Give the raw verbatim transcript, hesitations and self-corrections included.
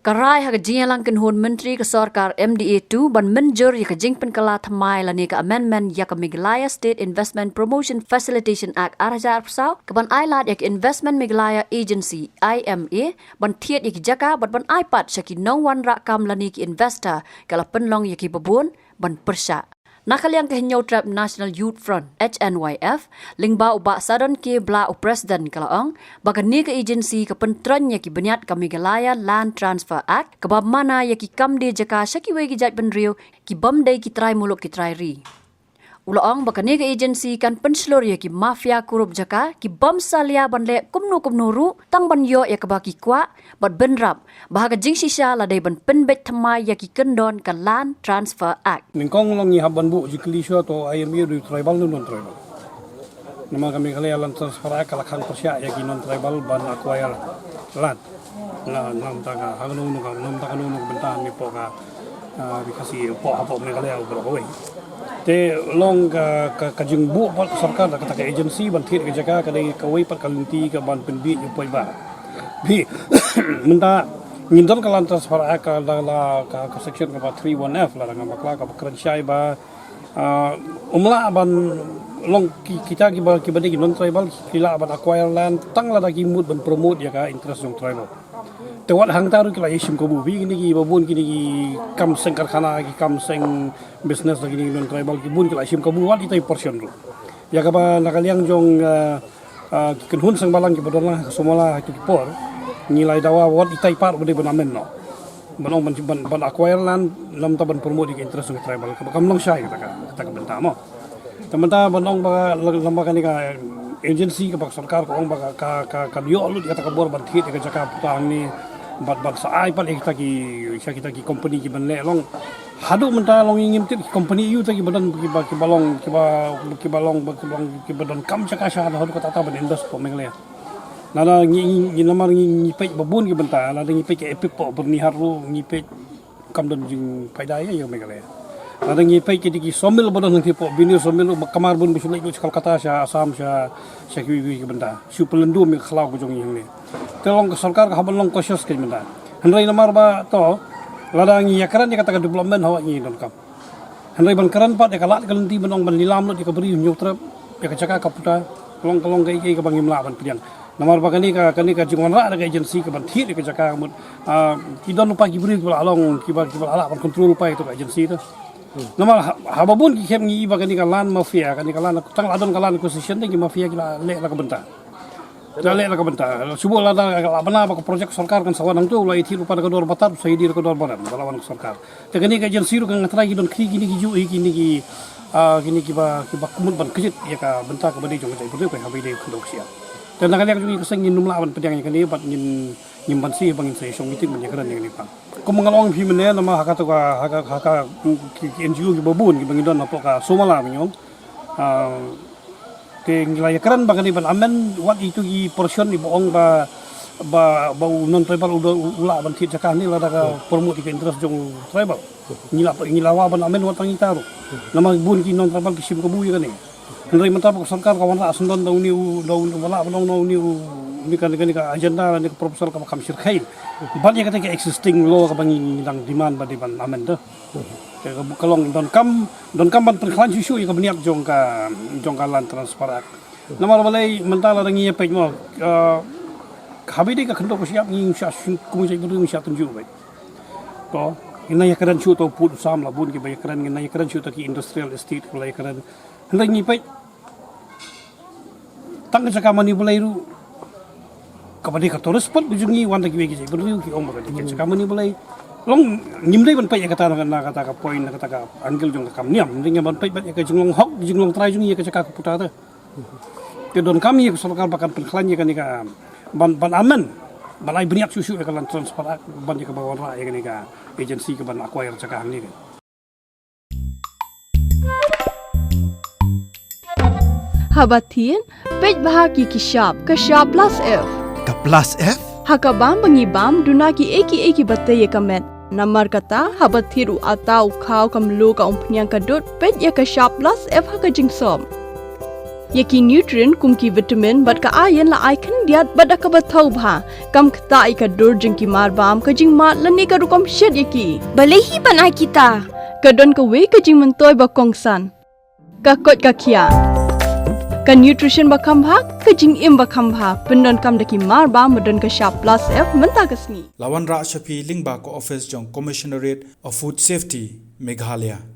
Ka rai ha ka jingïalang kynhun myntri ka sorkar M D A two ban mynjur ïa ka jingpynkylla thymmai lane ka amendment ïa ka Meghalaya State Investment Promotion Facilitation Act ar hajar arphew saw, ka ban ai lad ïa ka Investment Meghalaya Agency, I M A, ban thied ïa ki jaka bad ban ai pat sha ki nongwanrah kam lane ki investor, ka la pynlong ïa kiba bun ban pyrshah. Na ka liang ka Hynñiewtrep National Youth Front, H N Y F, lyngba u Bah Sadon K Blah u president, ka la ong ba kane ka agency ka pyntroiñ ïa ki bniat ka Meghalaya Land Transfer Act, kaba mana ïa ki kam die jaka sha kiwei ki jaitbynriew ki bym dei ki trai muluk ki trai ri. U la ong ba kane ka agency kan pynshlur ïa ki mafia kurup jaka ki bym salia ban leh kumno kumno ruh tang ban ïoh ïa kaba ki kwah, bad bynrap ba ha ka jingshisha la dei ban pynbeit thymmai ïa ki kyndon ka Land Transfer Act. Nyngkong long ngi hap ban buh jingkylli shuwa, to I M A u dei tribal ne non tribal. Namar ka Meghalaya Land Transfer Act ka la khang pyrshah ïa ki non tribal ban acquire land. Na, na bynta ka, ha kano kano ka, na bynta kano kano ka bynta ne hapoh ka, ah, ri Khasi, hapoh, hapoh Meghalaya baroh kawei. Te long ka, ka, ka jingbuh pat ka sorkar da kata ka agency ban thied ka jaka, ka dei kawei pat ka lynti ka ban pynbiej ïa u paidbah. Phi, mynta ngin don ka Land Transfer Act ka, la, la, ka, ka section kaba three one F, lada ngam bakla, kaba kren shai ba, ah, ym lah ban long ki, kita kiba, kiba dei ki non tribal ki lah ban acquire land tang lada ki mut ban promote ïa ka interest jong tribal. Te wat hangta ruh ki la ïashim kabu, phi, kine kiba bun, kine ki kam seng karkhana, ki kam seng business, la kine ki non tribal ki bun ki la shim kabu wat itai portion ruh. Ïa kaba na ka liang jong, ah, ah, ki kynhun seng balang kiba don lang ha ka Somala ha ki por, ngi la dawa wat itai pat ba dei ban amend noh. Ban ong ban, ban, ban acquire land namar ban promote ïa ka interest jong tribal, kaba kam long shai kata ka, kata ka bynta mo. Te mynta ban ong ba la, lem bad kane ka agency kaba ka sorkar ka ong ba ka, ka, ka, kan ïoh lut ïa kata ka bor ban thied ïa ka jaka puta hangne, bad, bad sa ai pat ïa kita ki, sha kita ki company kiban leh, long. Haduh mynta long ngi ngim tip ki company aiu te kiba don, kiba, kiba long, kiba, kiba long, ba, kiba long, kiba donkam jaka sha haduh katta katta ban invest hapoh Meghalaya. Lada ngi, ngi, ngi namar ngi, ngi peit ba bun ki bynta, lada ngi peit ka EPIC hapoh Byrnihat ruh ngi peit kam don jingphaida ïa, ïa Meghalaya. Lada ngi peit ki dei ki sawmill ba don hangtei hapoh Bini, sawmill ba kamar bun ba shu leit lut sha Kolkata, sha Assam, sha, sha kiwei kiwei ki bynta. Shu pynlyndu ïa ka khlaw ka jong ngi hangne. Te long ka sorkar ka hap ban long cautious ka mynta. Hynrei namar ba to, lada ngi ïakren ïa kata ka development, hawa ngi donkam. Hynrei ban kren pat ïa ka lad ka lynti ban ong ban lilam lut ïa ka bri Hynñiewtrep, ïa ka jaka ka puta, ka long, ka long kaei kaei kaba ngim lah ban pdiang. Namar ba kane ka, kane ka jingwanrah da ka agency kaban thied ïa ka jaka ka mut, ah, ki don lypa ki briew kiba la long, kiba, kiba la lah ban control lypa ïa ka agency te. Namar ha, haba bun ki khlem ngi i ba kane ka land mafia, kane ka land, tang la don ka land acquisition te ki mafia ki la leh la ka bynta. Ki la leh la ka bynta. Shu buh lada la bna ba ka project sorkar kan sa wan hangto, la i thied lypa da ka dor batat, sa i die da ka dor baran, ba la wan ka sorkar. Te kane ka agency ruh ka nga trai ki don khri kine ki ju, eh, kine ki, ah, kine kiba, kiba mut ban kjit ïa ka bynta kaba dei jong ka jaitbynriew ka haba ïadei khyndew ksiar. Te na ka liang jong ngi ka seng ngin ym lah ban pdiang ïa kane bad ngin, ngin ban sih ba ngin sa ïashong meeting ban ïakren ïa kane pat. Kum nga la ong phi mynne namar ha kata ka, ha ka, ha ka, ki, ki N G O kiba bun kiba ngi don hapoh ka Somala mynne. Ah, Te ngi la ïakren ba kane ban amend wat itu ki portion iba ong ba, ba, ba u non tribal u, u lah ban thied jaka hangne lada ka promote ïa ka interest jong u tribal. Ngi la, ngi la wad ban amend wat tang ita ruh. Namar bun ki non tribal ki shim kabu ïa kane. Hynrei mynta ba ka sorkar ka wanrah syndon da une u, da une u, wat lah ban ong da une u, une ka, kane ka agenda, kane ka proposal kaba kham shyrkhei. Bad ïa kata ka existing law kaba ngi dang demand ba dei ban amend te. Ka, ka long donkam, donkam ban pynkhlaiñ shuh shuh ïa ka bniat jong ka, jong ka Land Transfer Act. Namar balei mynta lada ngi ïa peit mo, eh, haba ïadei ka khyndew ka shyiap ngi shah shu, kum u jaitbynriew ngi shah tynjuh beit. Ko, ngin nang ïakren shuh to pud u sam la bun kiba ïakren, ngin nang ïakren shuh to ki industrial estate kiba la ïakren. Hynrei ngi peit tang ka jaka mane balei ruh. Kaba dei ka tourist spot ka jong ngi, wan da kiwei ki jaitbynriew ki ong ba ka dei ka jaka mane balei. Long ngim dei ban peit ïa kata na, na kata ka point, na kata ka angle jong ka kam niam. Ngim dei ban peit bad ïa ka jinglong hok, jinglong trai jong ngi ïa ka jaka ka puta te. Te donkam ïa ka sorkar ba kan pynkhlaiñ ïa kane ka ban, ban amend, ban ai bniat shuh shuh ïa ka Land Transfer Act, ban ïa kaba wanrah ïa kane ka agency kaban acquire jaka hangne ka. Haba thied, peit bha ki ki shap, ka shap plus F. Ka plus F? Ha ka bam ba ngi bam, duna kiei kiei kiba tei ïa ka met. Namar kata, haba thied u atta u khaw ka mluh ka umphniang ka dud, peit ïa ka shap plus F ha ka jingsop. Ïa ki nutrient kum ki vitamin bad ka iron la ai khyndiat bad da kaba thaw bha. Kam ktah ïa ka dur jong ki marbam, ka jingmad lane ka rukom shet ïa ki. Balei hi ban ai kita? Ka don kawei ka jingmyntoi ba kongsan. Ka koit ka khiah. Ka nutrition ba kham bha, ka jingim ba kham bha. Pyndonkam da ki marbam ba don ka shap plus F mynta ka sngi. La wanrah sha phi lyngba ka office jong Commissionerate of Food Safety, Meghalaya.